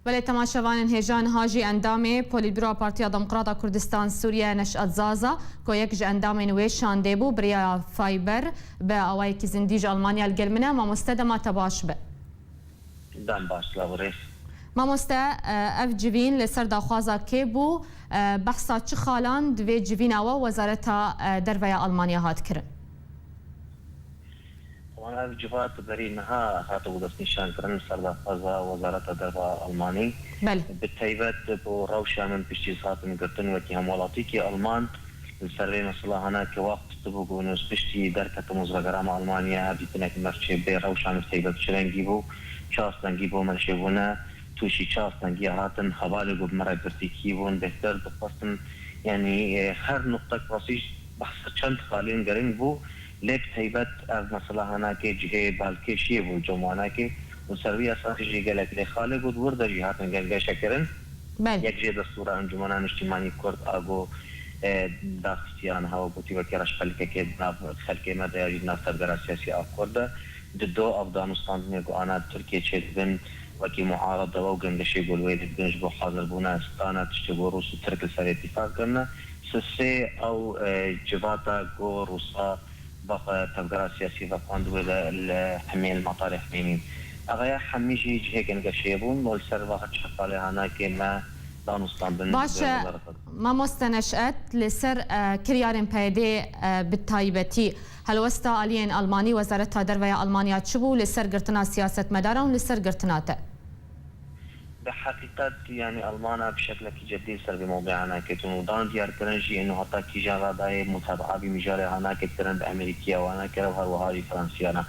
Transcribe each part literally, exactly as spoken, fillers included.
Belê, temaşevanên hêja, niha jî endamê Polîtbüroya Partiya Demokrata Kurdistan Sûriye Neş'et Zaza, ku yek ji endamên wê şandê bû, bi riya Viber bi awayekî zindî ji Almanya li gel min e. Mamoste, dema te baş be. Dem baş, law rêz. Mamoste, e, ev civîn li ser daxwaza kê bû? E, behsa çi xalan di vê civîna we Wezareta, e, Derve ya Almanya hat kirin? Wan ev civat berî niha hatibû destnîşankirin li ser daxwaza Wezareta Derve Almanî. Belê. Bi taybet bo rewşa min piştî ez hatim girtin wekî hemwelatîkê Alman, li ser vê mesela hana ke wext dibû ku min piştî derketim û ez vegerama Almanya, ev dîtinek merçê bê rewşa min bi taybet çi rengî bû, çi astengî bo min çêbûne, tûşî çi astengî hatin, hevalê ku bi min re girtîkî bûn, bêhtir dixwestim, yanî, e, her nuqtek rastî ji behsa çend xalên giring bû, lê bi taybet ev mesela hanakê cihê balkêşiyê bû cem wanakê û ser wî esasî jî gelek lê xalê got wir de jî hatin gengeşe kirin. Belê. Yek jê destûra Encûmena Niştîmanî Kurd a ku, e, daxistiya niha we gotî wekî reşbelikekê di nav xelkê me de ya jî di nav tevgera siyasî a Kurd de. Dido ev danûstandinê ku ana Tirkiye çêdibin wekî muarede û gengeşê ku li wê dibin ji bo hazirbûna strana tiştê ku Rûs û Tirk li ser îtîfaq kirine. Sisê ew, e, civata ku Rûsa vexwe tevgera siyasî vexwend wê de li Hemê, li matarê Hemênî. Ev ya hemî jî cihê gengeşê bûn û li ser va çi xalê hanakê me danûstandin. Baş e, wezareta. Mamoste Neş'et, li ser, e, kiryarên P Y D'ê, e, bi taybetî, helwesta aliyên Almanî Wezareta Derve ya Almanya çi bû li ser girtina siyasetmedaran û li ser girtina te? Bi heqîqet, yanî Almana bi şeklekî ceddî li ser vê mewdûya hanakê tun û dan diyarkirin jî êno heta kîjan radayê mutabaa vî mijarê hanakê dikirin bi Amerîkiya wana kir û her wiha jî Fransiyana.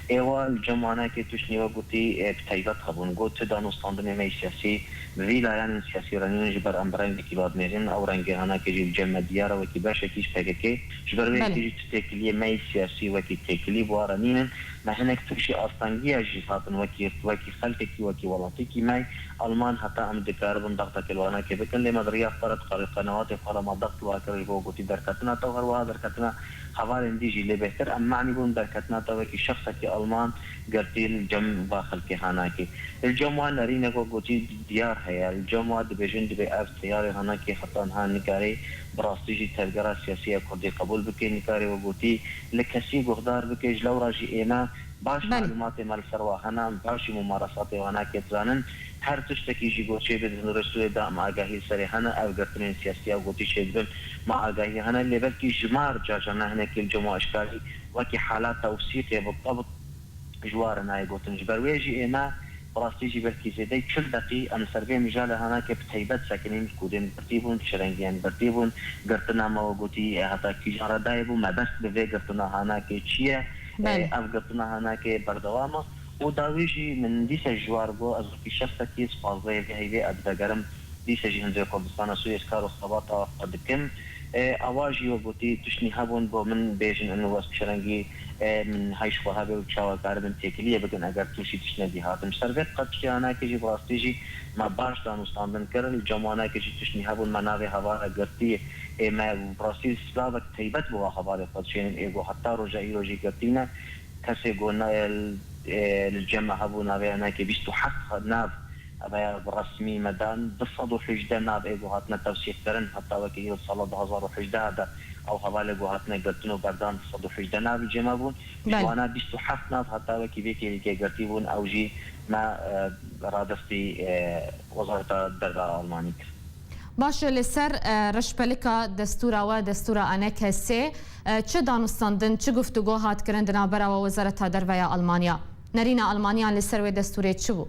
Êwa li cem wanakê tiştnî we gotî, e, bi taybet hebûn. Got tu danûstandinê me yê siyasî bi vî layanên siyasî re nînin, ji ber em bi rengekî ve dinêrin. Ew rengê hanakê jî li cem me diyar e, wekî beşekî ji P K K. Ji ber wê Belê. yekê jî tu têkiliyê me yê siyasî wekî têkilî bi we re nînin. Me hinek tûşî astengiya jî hatin wekî, wekî xelkekî, wekî welatîkî me. Alman heta em dikaribin dextekê li wanakê bikin, lê me di riya xwe re di qenewatê xwe re me dext li wa kir ji bo gotî derketina te û her wiha derketina hevalên dî jî. Lê bêhtir em manî bûn derketina te wekî şexsekî Alman girtî li cem va xelkê hanakê. Li cem wan nerînek wek gotî diyar heye. Li cem wan dibêjin dibê ev teyarê hanakê heta niha nikarê bi rastî jî tevgera siyasî ya Kurdî qebûl bike, nikarê wek gotî li kesî guhdar bike. Ji lewra jî ême baş Belê. malûmatê me li ser wa hene, em baş jî mumaresatê hanakê dizanin. Her tiştekî jî ku çêbê di hundirê Sûriyê de em agahî li serê hene, ev girtinên siyasî ya gotî çêdibin, me agahî hene, lê belkî ji mar car car ne hinekî li cem wa işgalî wekî hala tewsîqê bi tebt ji wa re nayê gotin. Ji ber wê jî ême bi rastî jî belkî zêdey çil deqî em ser vê mijarê hanakê bi taybet sekinîn, ku dên girtî bûn, çi rengî yên girtî bûn, girtina me we gotî, e, heta kîjan redayê bû, mebest bi vê girtina hanakê çi ye, e, Belê. ev girtina hanakê berdewam e. Û dawî jî min dîse ji war got, ez wekî şexsekî spazveyê vê heyvê ez vegerim, dîse jî hundirê Kurdistana Sûriyê ez kar û xebata xwe dikim. E, ewa jî we gotî tiştnî hebûn bo min bêjin, û wes bi çi rengî, e, min heyş xwe hebe û çawa karibin têkiliyê bikin eger tûşî tiştnedî hatim. Ser vê qeçiyana ke jî bi rastî jî me baş danûstandin kir. Li cem wana ke jî tiştnî hebûn, me navê hevara girtî, ê me bi rastî slavek teybet bi wa hevalê xwe dişênin, ê ku heta roja îro jî girtî ne. Kesê ku ne, e, li cem me hebû navê hinekê bîst û heft nav, ev ya bi resmî me dan, du sed û hejdeh nav ê ku hatine tewsîqkirin, heta wekî îro sala du hezar û hejdeh de ew hevalê ku hatine girtin û berdan du sed û hejdeh nav li cem me bûn. Ji Belê. wana bîst û heft nav heta wekî vê kêlîkê girtî bûn, ew jî me, e, radestî, e, Wezareta Derve Almanî kir. Baş e, li ser, e, reşbelika destûra we, destûra A N K sê, e, çi danûstandin, çi guftûgo hat kirin di navbera we Wezareta Derve ya Almanya? Nerîna Almaniyan li ser wê destûrê çi bû?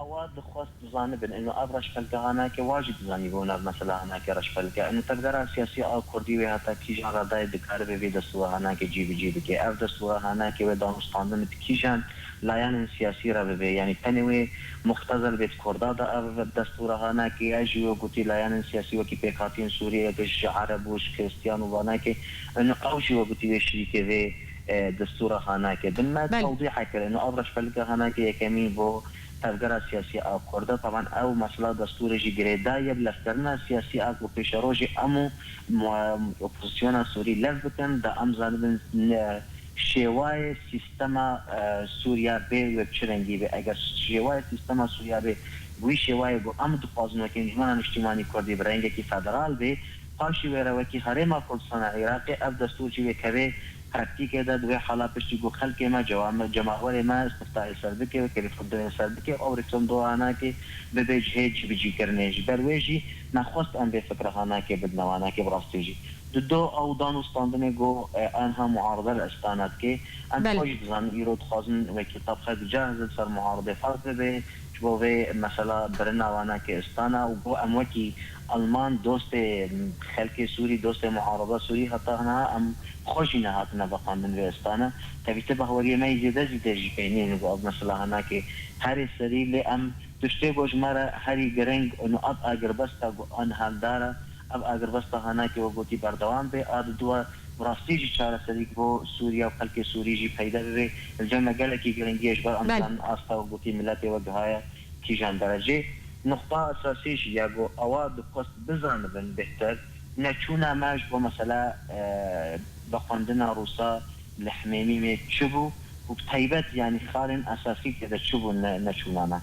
Ewa dixwest bizanibin, ino ev reşbelika hanake wa jî bizanîbûn, ev mesela hanake reşbelika. Ino tevgera siyasî a Kurdî wê heta kîjan radayê dikaribe vê destûra hanake cîbicî bike? Ev destûra hanake wê danûstandin bi kîjan layanên siyasî re bibe. Yanî tenê wê muxtezel bê di Kurda de ev destûra hanakê ya jî wê gotî layanên siyasî wekî pêkhatiyên Sûriyê, yek ji Ereb û ji Kristiyan û vanakê, ino ew jî wê gotî wê şirîkê vê, e, destûra hanakê bin. Me Belê. tewdîhe kir, ino ev reşbelika hanakê yekemîn bo tevgera siyasî a Kurda. Taban ew mesela destûrê jî girêdayî ye bi lezkirina siyasî a ku pêşerojê em û mu-, opozisyona Sûrî lev bikin, da em zanibin ne, şêwayê sîstema, e, Sûriya bê wê bi çi rengî bê. Eger şêwayê sîstema Sûriya bê bi wî şêwayê ku em dixwazin wekî Encûmena Niştîmanî Kurdî bi rengekî federal bê, paşî wê re wekî Herêma Kurdistana Iraqê ev destûr jî wê kevê praktîkê de, di wê hala piştî ku xelkê me, cewame-, cemawerê me îstiftayê ser bike, wekî rêxistinê ser bike, ew rêfirandoma hanakê bibe cihê cîbicîkirinê. Ji ber wê jî nexwest em vê fikra hanakê bidine wanakê bi rastî jî. Di do ew dan û standinê ku, e, anha muaride li Istana dike, em Belê. xwe jî dizanin îro dixwazin wekî tabxek cahz li ser muaridê ferz bibe, ji bo vê mesela birina wanakê Istana û ku em wekî Alman dostê xelkê Sûrî, dostê muarida Sûrî heta niha em xwe jî nehatine veqandin vê Istana. Tevî ti bahweriyê me yî zêde zêde jî peynî ku ev mesela hanakê herê serî lê em tiştê ku ji me re herî giring û ev agirbesta ku an heldar e, ev agirbesta hanakê we gotî berdewam bê, a di dua bi rastî jî çareserî bo Sûriye û xelkê Sûrî jî peyde bibe. Li cem me gelekî giringî ye, ji ber em Belê. dizanin asta we gotî miletê we gihaye kîjan derecê. Nuqta esasî jî ya ku ewa dixwest bizanibin bêhtir, neçûna me ji bo mesela, e, vexwendina Rûsa li Himêmîmê çi bû û bi taybet, yanî xalên esasî tê de çi bûn ne-, neçûna me?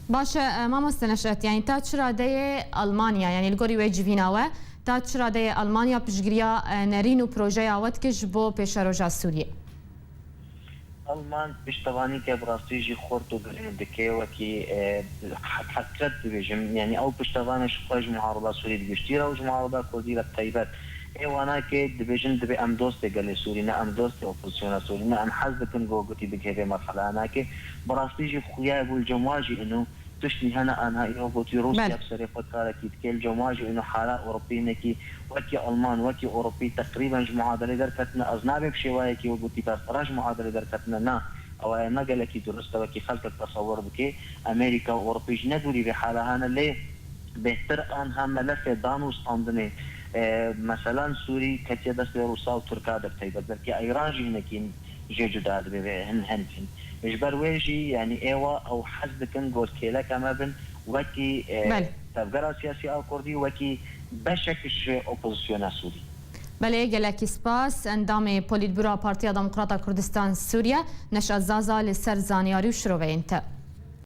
Baş e, e, mamoste Neşet, yanî ta çi radeyê Almanya, yanî li gorî wê civîna we, ta çi radeyê Almanya piştgiriya, e, nerîn û projeya we dike ji bo pêşeroja Sûriyê? Alman piştevanîke bi rastî jî xurt û giring dike, wekî, e, he-, heqîqet dibêjim, yanî ew piştevane ji xwe ji muarida Sûrî di giştî re û ji muarida Kurdî re bi taybet. Ê wanakê dibêjin, dibê em dostê gelê Sûrî ne, em dostê opozisyona Sûrî ne, em hez dikin ku gotî bigihê vê merheleyanakê. Bi rastî jî xuya bû li cem wa jî ino tiştî hene anha îro gotî Rûsya Belê. bi serê xwe karekî dike. Li cem wa jî ino hala Ewropî hinekî wekî Alman, wekî Ewropî teqrîben ji muadelê derketine. Ez nabê bi şêwayekî we gotî bertera ji muadelê derketine. Na, ew aya ne gelekî durist e, wekî xelkek tesewir bike. Amerîka û Ewropî jî ne dûrî vê hala hene lê bêhtir anha melefê dan û standinê, e, meselan Sûrî ketiye destê Rûsa û Tirka de bi taybet. Belkî Îran jî hinekî jê cuda dibe ve hin, hin, hin. Ji ber wê jî, yanî êwa ew hez dikin ku kêleka me bin wekî, e, Belê. tevgera siyasî a Kurdî, wekî beşek ji opozisyona Sûrî. Belê, gelekî spas. Endamê Polîtbûra Partiya Demokrata Kurdistan Sûriye, Neşat Zaza li ser zanyarî û şiroveyên te.